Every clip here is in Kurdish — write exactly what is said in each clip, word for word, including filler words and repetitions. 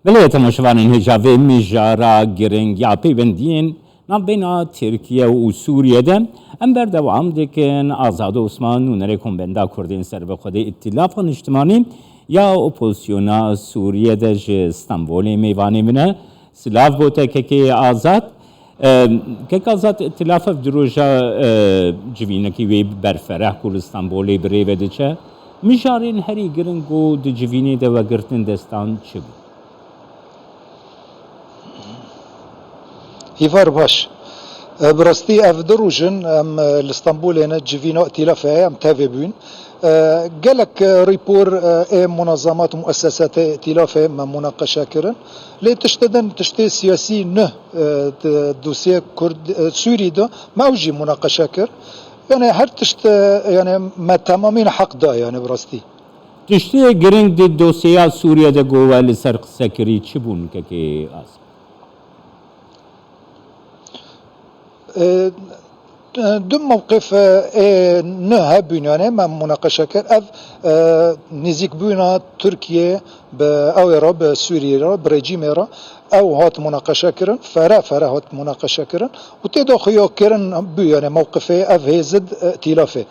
Belê temaşevanên hêja vê mijara giring ya peywendiyên navbeyna Tirkiye û Sûriye de em berdewam dikin. Azad Osman, nûnerê Kombenda Kurdên Serbixwe dê Îtîlafa Niştimanî ya Opozisyona Sûriye de ji Stenbolê mêvanê min e. Silav bo te kekê Azad. Em, kek Azad, Îtîlaf ev du roja, e, civînekî wê berfereh ku li Stenbolê bi rê ve diçe. Mijarên herî giring ku di civînê de wegirtin destan çi bû? Hîvar baş. E, bi rastî ev du roj in, em, e, li Stenbolê ne, civîna îtîlafê heye, em tevê bûyn. E, gelek, e, rîpor, e, ê munazamat û muessesatê îtîlafê me munaqeşe kirin. Lê tiştê din, tiştê siyasî ne, e, di dosyê Kurd, e, Sûrî de me ew jî munaqeşe kir. Yani her tişt, e, yani me temamîn heq da yani bi rastî. Tiştê giring di dosyeya Sûriye de ku we li ser qise kirî çi bûn kekê Azad? E, du mewqif, e, ê ne hebûn, yani me munaqeşe kir. Ev, e, nêzîkbûna Tirkiye bi ew ê re, bi Sûriyê re, bi rejîmê re, ew hat munaqeşe kirin, fere fere hat munaqeşe kirin û tê de xuya kirin bû, yani mewqifê ev hêzid, e, îtîlafê.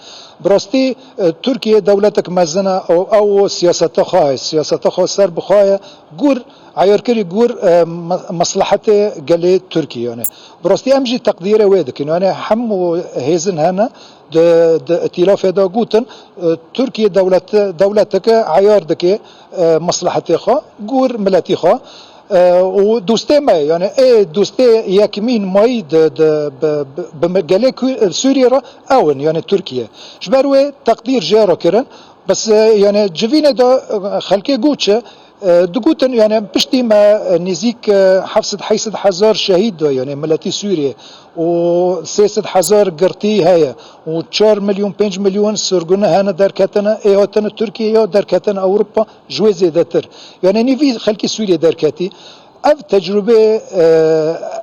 Bi rastî, e, Tirkiye dewletek mezin e û ew siyaseta xwe heye, siyaseta xwe ser bi xwe ye, gûr eyarkirî gûr, e, me-, meslehetê gelê Tirkî, yani. Bi rastî em jî teqdîrê wê dikin. Yani hemû hêzin hene di, di îtîlafê de gotin, e, Tirkiye dewlet, dewleteke eyar dike, e, meslehetê xwe, gûr miletî xwe. E, û dostê me, yani ê dostê yekmîn mayî di, di, bi, bi, bi gelê Kû-, Sûriyê re ew in, yani Tirkiye. Ji ber wê teqdîr jê re kirin. Bes, e, yani civînê de, e, xelkê got çi, e, digotin, yani piştî me, e, nêzîk, e, heft sed heyt sed hezar şehîd da, yani miletî Sûriyê û sê sed hezar girtî heye û çar milyon, pênc milyon sirgûne hene derketine, ê hatine Tirkiye ya derketine Ewropa ji wê zêdetir. Yani nîvî xelkê Sûriyê derketî. Ev tecrûbê, e,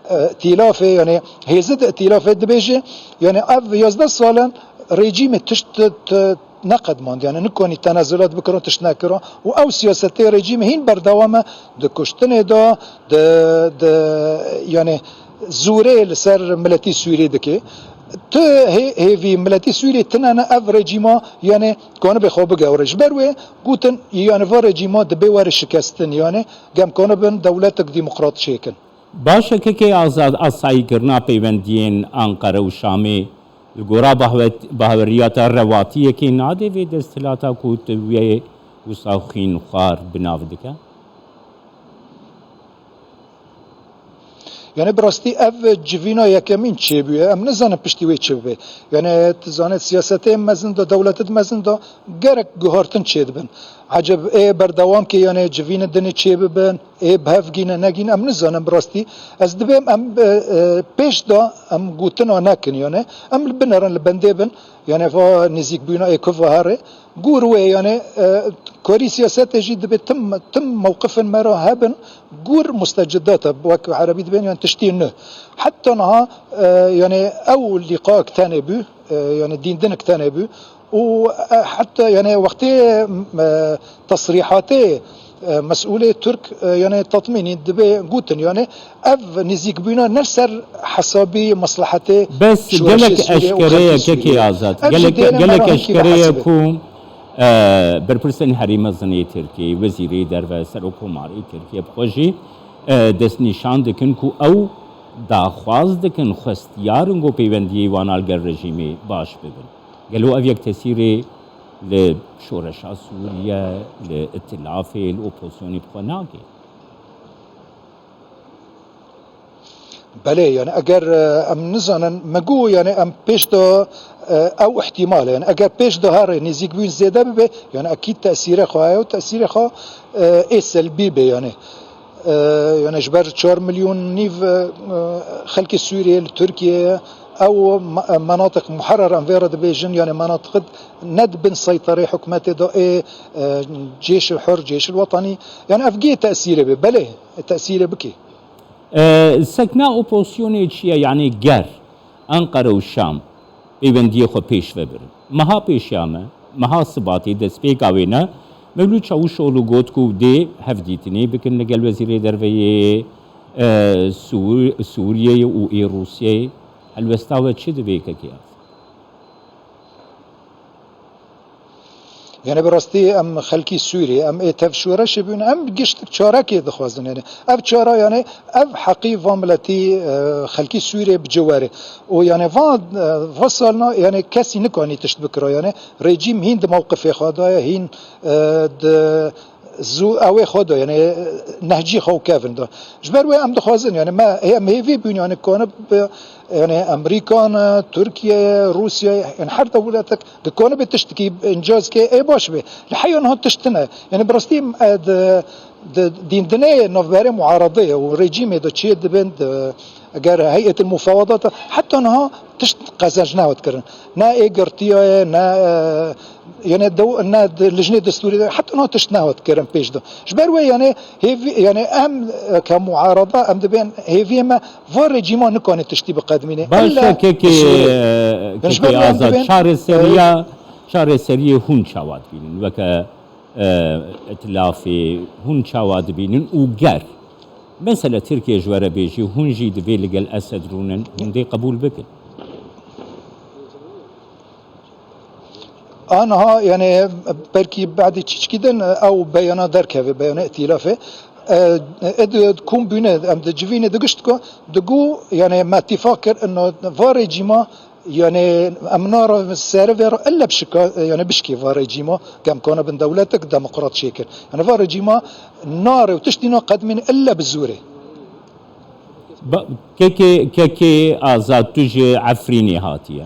e, îtîlafê, yani hêzid îtîlafê dibêje, yani ev yazdeh sal in rejîmê tişt, t-, neqedmand, yani nikonî tenezulat bikiro, tişt nekiro û ew siyasetê rejîmê hîn berdewam e di kuştinê de, di, di, yani zûrê li ser miletî Sûrî dike. Tu hê-, hêvî miletî Sûrî tine ne ev rejîma, yani kanibê xwe bigewre. Ji ber wê gotin, yani va rejîma dibê were şikestin, yani gem kanibin dewletek demokrat çêkin. Baş e, kekê Azad, asayîkirina peywendiyên Anqere û Şamê li gora bahwet-, bahweriya te rewatiyekê nade vê desthilata ku tu wê wisa xwînxwar bi nav dike? Yani bi rastî ev civîna yekemîn çêbûye. Em nizanin piştî wê çi bibe. Yani tu zanî siyasetê mezin de, dewletê mezin de gerek guhartin çêdibin. Eceb ê berdewam ke, yani civînê dinê çêbibin, ê bi hev gîne negîne, em nizanin bi rastî. Ez dibêm em, e, e, pêş de em gotina nekin, yani em li binerin, li bendê bin, yani va nêzîkbûna ê ku va herê. Gor wê, yani, e, karî siyasetê jî dibê tim, tim mewqifin me re hebin, gor mustecidata, wek erebî dibên, yani tiştî nû. Heta niha, e, yani ew lîqak tenê bû, e, yani dîndinik tenê bû. Û, e, heta, yani, wextê, e, tesrîhatê, e, mesûlê Tirk, e, yani, tatmînî dibe gotin, yani, ev nêzîkbûna ne ser hesabî meslehetê Bes şoreşê gelek Sûriyê û eşkere xelkê ye, kekê Sûriyê. Azad. Ev jî Gelek, dêne me gelek re hinkî eşkere ye behesibê. ku, e, berpirsên herî mezin ê Tirkiyê, Wezîrê Derve, Serokkomarê Tirkiye bi xwe jî, e, destnîşan dikin ku ew daxwaz dikin, xwestiyar in ku peywendiyê wan a li gel rejîmê baş bibin. Gelo ev yek tesîrê li şoreşa Sûriye, li îtilafê, li opozisyonê bi xwe nake? Belê, yani eger, e, em nizanin, me got, yani em pêş de, e, ew ihtimal e. Yani eger pêş de herê nêzîkbûn zêde bibe, yani ekîd tesîrê xwe heye û tesîrê xwe, e, ê selbî be, yani. E, yani ji ber çar milyon nîv, e, e, xelkê Sûriyê li Tirkiyeyê, ew me-, menatiq muherer em vê re dibêjin, yani menatiq ne di bin seyterê hikûmetê de ê, e, Cêşil Hur, Cêşil Wetanî, yani ev gê tesîrê be, belê, tesîrê bike. E, sekna opozisyonê çi ye? Yani ger Anqara û Şam peywendiyê xwe pêş ve birin. Meha pêşiya me, meha Sibatê destpêka wê ne, Mewlûd Çavuşoglu got ku dê hevdîtinê bikin li gel Wezîrê Derve yê, e, Sûr-, Sûriyeyê û ê Rûsiyeyê. Helwesta we çi divê kekê Azad? Yani bi rastî em xelkî Sûriyê, em ê tev şoreşê bûn, em giştik çarekê dixwazin. Yani ev çara, yani ev heqî van miletî, e, xelkî Sûriyê bi cewere. Û yani va, e, va salna yani kesî nikanî tişt bikira. Yani rejîm hîn di mewqifê xwe de ye, hîn, e, di zû ew ê xwe de, yani nehcî xwe û kevin de. Ji ber wê em dixwazin, yani me, em hêvî bûn, yani kanib, yani Amerîka ne, Tirkiye ye, Rûsya ye, yani her dewletek dikanibê tiştekî incaz ke ê baş bê. Li heya niha tişt tine. Yani bi rastî, e, di, di dîndinê navberê muaradê ye û rejîmê de çê dibin, di, eger heyet mufawadat, heta niha tişt qezenc nehat kirin. Ne ê girtiya ye, ne, e, yani dew-, ne di lijnê destûrî de, heta niha tişt nehat kirin pêş de. Ji ber wê yani hêvî, yani em, e, ke muarada, em dibên hêviyê me va rejîma nikane tiştî biqedmîne. Baş e, kekê, e, kekê Azad, çareseriya, çareseriyê hûn çawa dibînin? Weke, e, îtilafê hûn çawa dibînin û ger, mesela Tirkiye ji we re bê jî, hûn jî divê li gel Esed rûnin, hûn dê qebûl bikin? Aniha, yani belkî badê çîçkî din ew beyana derkeve, beyana îtîlafê. E, e, di kom bûne, em di civînê digişt ku, digo, yani me tîfaq kir, ino va rejîma, yani em nara serivê re ille bişika, yani bişkê va rejîma, ke em kanibin dewletek demokrat çêkir. Yani va rejîma nare û tiştî na qedmîn ille bi zorê. Ba-, kekê, kekê Azad, tu ji Efrînê hatiye.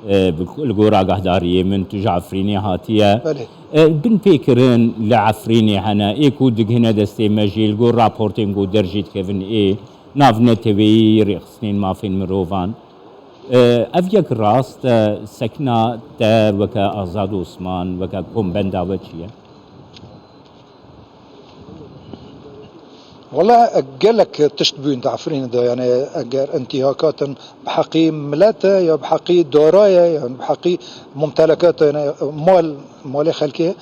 E, bi-, li gor agahdariyê min tu ji Efrînê hatiye. Belê. E, binpêkirin li Efrînê hene, ê ku digihine destê me jî, li gor raportên ku dercî dikevin ê nav neteweyî, rêxistinên mafên mirovan. E, ev yek rast e, sekna te weke Azad Osman, weke kombenda we çi ye? Wala gelek tişt bûn di Efrînê de, yani eger intîhakatin bi heqî milet e ya bi heqî dara ye, yani bi heqî mumtelekat e, yani mal, malê xelkê ye.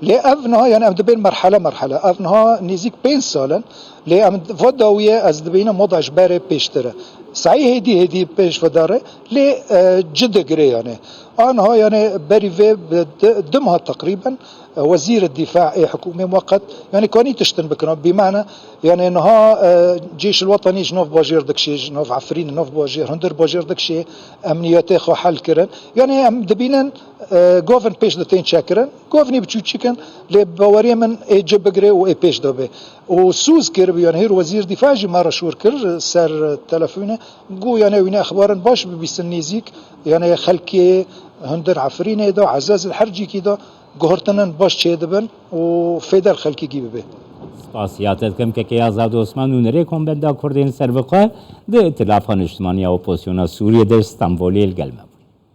Lê ev niha, yani em dibên merhele merhele. Ev niha nêzîk pênc sal in. Lê em va dawiye ez dibînim wada ji berê pêştir e. Seyî hêdî hêdî pêş ve dare, lê, e, ci digire yani. Aniha yani berî vê bi di, du meha teqrîben, e, wezîr dîfa ê hikûmê muweqet, yani kanî tiştin bikina. Bîmane, yani niha, e, Cêşil Wetanî ji nav bajêr dikişê, ji nav Efrîn, nav bajêr, hundir bajêr dikişê, emniyetê xwe hel kirin. Yani em dibînin, e, govin pêş de tên çekirin, govnî biçûçikin, lê baweriyê min ê ci bigire û ê pêş de be. Û Sûz kiribû, yani hêr wezîr dîfa jî me re şûr kir ser telefonê. Got, yani wîne exbarin baş bibîsin nêzîk, yani xelkê hundir Efrînê de, Ezez, her cîkî de guhertinin baş çêdibin û fêder xelkî gî bibe. Spasiya te dikim kekê Azad Osman, nûnerê Kombenda Kurdên Serbixwe di Îtilafa Niştimaniya Opozisyona Sûriyê de Stenbolê li gel me.